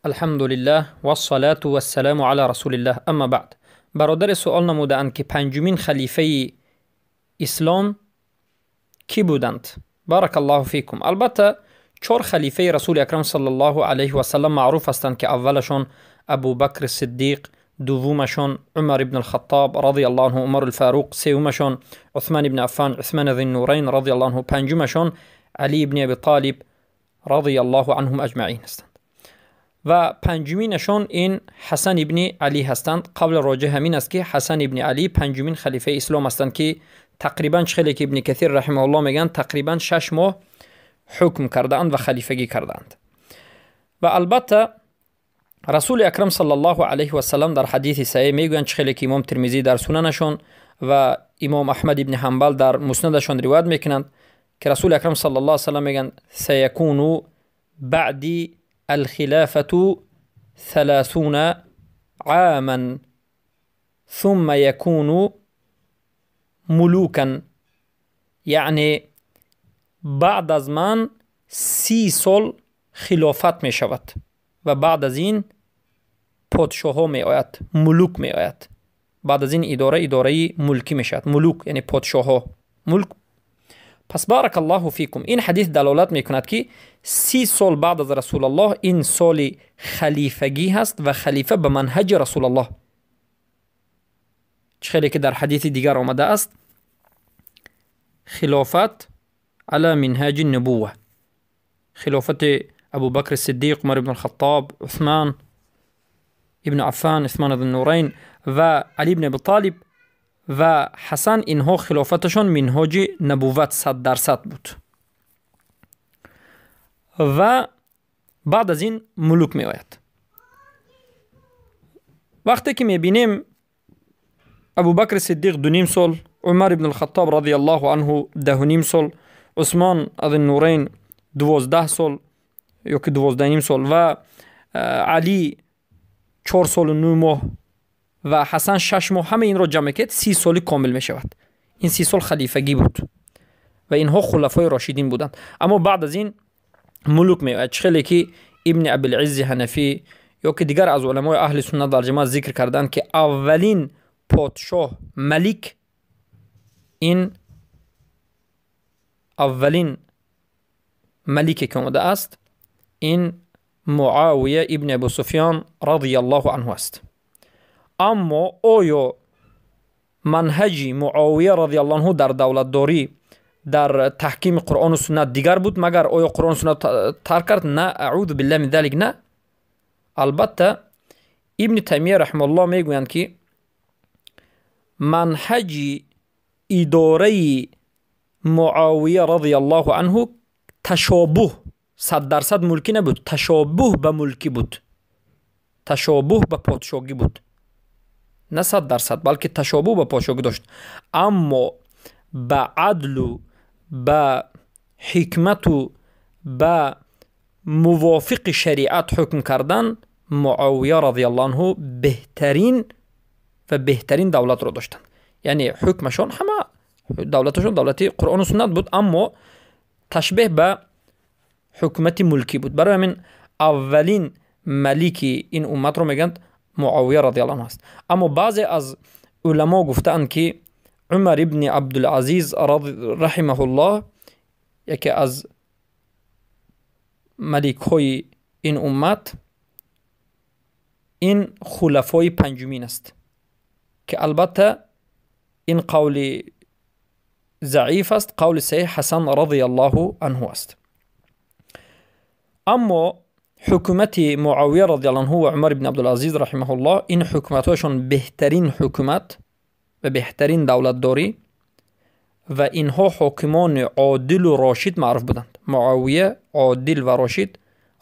Алҳамдулиллаҳ вассалату вассаламу ала расулиллаҳ, амма баъд. Бародаре суол намудаанд, ки панҷумин халифаи ислом кӣ буданд? Баракаллоҳу фикум. Албатта, чор халифаи Расули Акрам саллаллоҳу алайҳи васаллам маъруф ҳастанд, ки аввалашон Абубакр Сиддиқ, дуввумашон Умар ибн Алхаттоб радиаллоҳу анҳу, Умар Алфаруқ, сеюмашон Усман ибн Аффан, Усман Зиннурайн радиаллоҳу анҳу, панҷумашон Али ибни Аби Толиб радиаллоҳу анҳум аҷмаин ҳастанд. Ва панҷуминашон ин Ҳасан ибни Алӣ ҳастанд. Қавли роҷеҳ ҳамин аст, ки Ҳасан ибни Алӣ панҷумин халифаи ислом ҳастанд, ки тақрибан, чӣ хеле ки Ибни Касир раҳимаҳуллоҳ мегӯянд, тақрибан 6 моҳ ҳукм кардаанд ва халифагӣ кардаанд. Ва албатта, Расули Акрам саллаллоҳу алайҳи васаллам дар ҳадиси саҳеҳ мегӯянд, чӣ хеле ки Имом Тирмизӣ дар сунанашон ва Имом Аҳмад ибни Ҳанбал дар муснадашон ривоят мекунанд, ки Расули Акрам саллаллоҳу алайҳи васаллам мегӯянд: «Саякуну баъди алхилафату 30 عاما ثم يكون ملوكا». Яъне баъд аз ман 30 сол хилофат мешавад ва баъд аз ин подшоҳҳо меояд, мулук меояд. Баъд аз ин идора идораи мулкӣ мешавад. Мулук яъне подшоҳҳо, мулк. Пас, баракаллоҳу фикум, ин ҳадис далолат мекунад, ки 30 сол баъд аз Расулаллоҳ ин соли халифагӣ ҳаст ва халифа ба манҳаҷи Расулаллоҳ, чӣ хеле ки дар ҳадиси дигар омадааст, хилофат ала минҳаҷи нубува. Хилофати Абубакри Сиддиқ, Умар ибн Алхаттоб, Усман ибн Аффан, Усман Зуннурайн ва Али ибн Аби Толиб ва Ҳасан, инҳо хилофаташон минҳоҷи набувват 100% буд. Ва баъд аз ин мулук меояд. Вақте ки мебинем, Абубакри Сиддиқ 2,5 сол, Умар ибн Алхаттоб радиаллоҳу анҳу 10,5 сол, Усмон Азиннурайн 12 сол ё ки 12,5 сол ва Алӣ 4 солу 9 моҳ ва Ҳасан 6 моҳ, ҳама инро ҷамъ мекард, 30 соли комил мешавад. Ин 30 сол халифагӣ буд ва инҳо хулафои рошидин буданд. Аммо баъд аз ин мулук меояд, чӣ хеле ки Ибни Абилиззи Ҳанафӣ ё ки дигар аз уламои аҳли суннат вал ҷамоат зикр карданд, ки аввалин подшоҳ, малик, ин аввалин малике ки омадааст, ин Муавия ибни Абу Суфён радиаллоҳу анҳу аст. Аммо оё манҳаҷи Муовия радиаллоҳу анҳу дар давлатдорӣ, дар таҳкими Қуръону суннат дигар буд? Магар оё Қуръону суннат тарк кард? На, аъузу биллаҳи мин залик, на. Албатта, Ибни Таймия раҳимауллоҳ мегӯянд, ки манҳаҷи идораи Муовия радиаллоҳу анҳу ташобуҳ, 100% мулкӣ набуд, ташобуҳ ба мулкӣ буд, ташобуҳ ба подшоҳӣ буд. На 100%, балки ташобуҳ ба подшоҳӣ дошт, аммо ба адлу ба ҳикмату ба мувофиқи шариат ҳукм кардан Муовия радиаллоҳу анҳу беҳтарин ва беҳтарин давлатро доштанд. Яъне ҳукмашон, ҳама давлаташон давлати Қуръону суннат буд, аммо ташбеҳ ба ҳукумати мулкӣ буд. Барои ҳамин аввалин малики ин умматро мегӯянд Муовия радиаллоҳу анҳу аст. Аммо баъзе аз уламо гуфтаанд, ки Умар ибни Абдулазиз раҳимаҳуллоҳ яке аз маликҳои ин уммат, ин хулафои панҷумин аст, ки албатта ин қавли заиф аст. Қавли саҳеҳ Ҳасан радиаллоҳу анҳу аст. Аммо ҳукумати Муавия радиаллоҳу анҳу ва Умар ибни Абдулазиз раҳимаҳуллоҳ, ин ҳукуматҳояшон беҳтарин ҳукумат ва беҳтарин давлатдорӣ ва инҳо ҳокимони одилу рошид маъруф буданд. Муавия одил ва рошид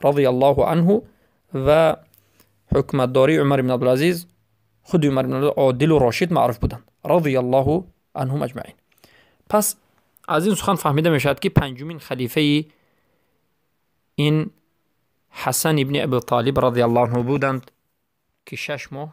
радиаллоҳу анҳу ва ҳукуматдории Умар ибн Абдулазиз, худи Умар ибн одилу рошид маъруф буданд радиаллоҳу анҳум аҷмаин. Пас аз ин сухан фаҳмида мешавад, ки панҷумин халифаи ин Ҳасан ибни Абу Толиб радиаллоҳу анҳу буданд, ки 6 моҳ.